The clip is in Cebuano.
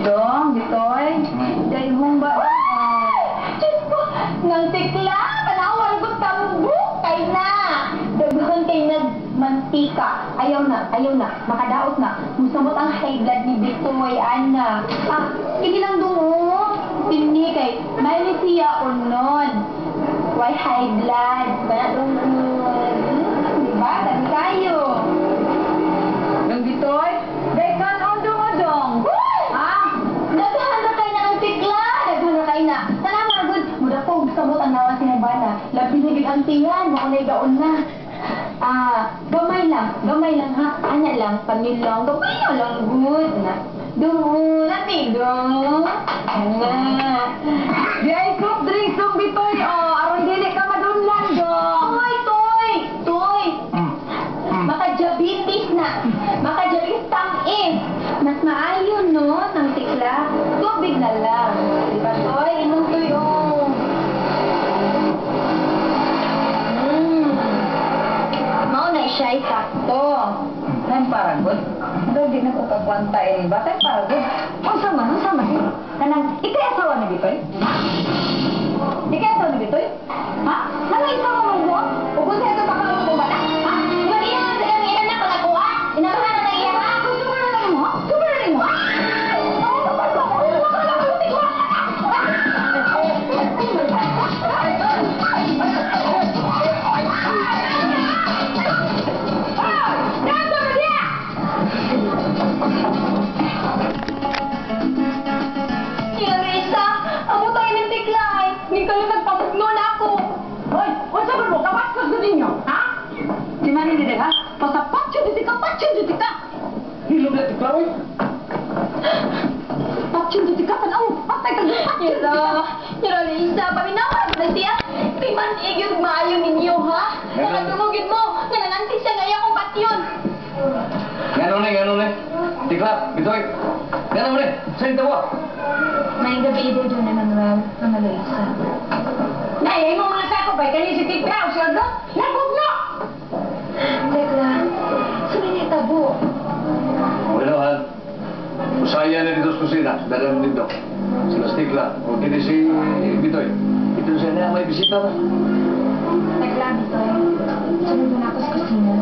Dong, Bitoy. Dahil ba? Diyos ko, nang tikla, tanawan ko tambok kay na. Daghan kay nagmantika. Ayaw na, makadaot na. Musamot ang high blood ni Bitoy, ana. Ah, kini lang dungo. Pini kay may ni siya unod. Why high blood? Kana dong unod. Di ba? Dami kayo. Dong Bitoy, dahil kan on dong dong. Ha? Daghan na kay na ang tikla. Daghan na kay na. Tanawa na gud. Muda ko samot ang nawa sinabana. Labi na gid ang tiyan, mao na gaon na. Ah, gamay lang ha. Anya lang, panilang, gamay na lang good na. Dungo, nati dong. Ana. Di ay soft drinks dong Bitoy oh, aron dili ka madunlan dong. Toy, toy, toy. Maka-diabetes na. Maka-diabetes tang-in. Mas maayo no, ng tikla. Tubig na lang. Di ba, Toy? Inom toy, oh. Mao na siya sakto. Time para good. Dong di na ko kagwanta ini ba? Time para good. Unsa man, unsa man? Kanang ikay asawa ni Bitoy? Ha? Ikay asawa ni Bitoy? Ha? Ano isawa mo mo? Ug unsa ito pakaon mo bata? Ha? Di ba iya sa iyang ina na pag ako, ha? Inamahan na iya, ha? Gusto ka na lang mo? Gusto ka na lang mo? Clarissa, amo tayo ng tiklay. Hindi ka lang nagpamugno na ako. Hoy, unsa man mo? Kabastos ko ninyo, ha? Si Manny dili ha? Basta patyo dito ka, patyo dito ka. Hilom na tikla, oy. Patyo dito ka, tanaw. Patay ka, patyo dito ka. Clarissa, paminaw na siya. Kay man igyod maayo ninyo, ha? Nakadungog yun mo. Nga nananti siya nga iya kong patyon. Ngano ni, ngano ni. Tikla, Bitoy. Ngano ni, sa tawa. May gabi ide John Emmanuel, Mama Luisa. Nay, mo mga sako ba? Kani si Tikla o siya do? Nagugno! Tekla, sumini tabo. Bueno, han. Usaya na dito sa kusina, dala mo dito. Sila si Tikla, o kini si Bitoy. Ito siya na may bisita na. Tekla, Bitoy, sunod na ako sa kusina.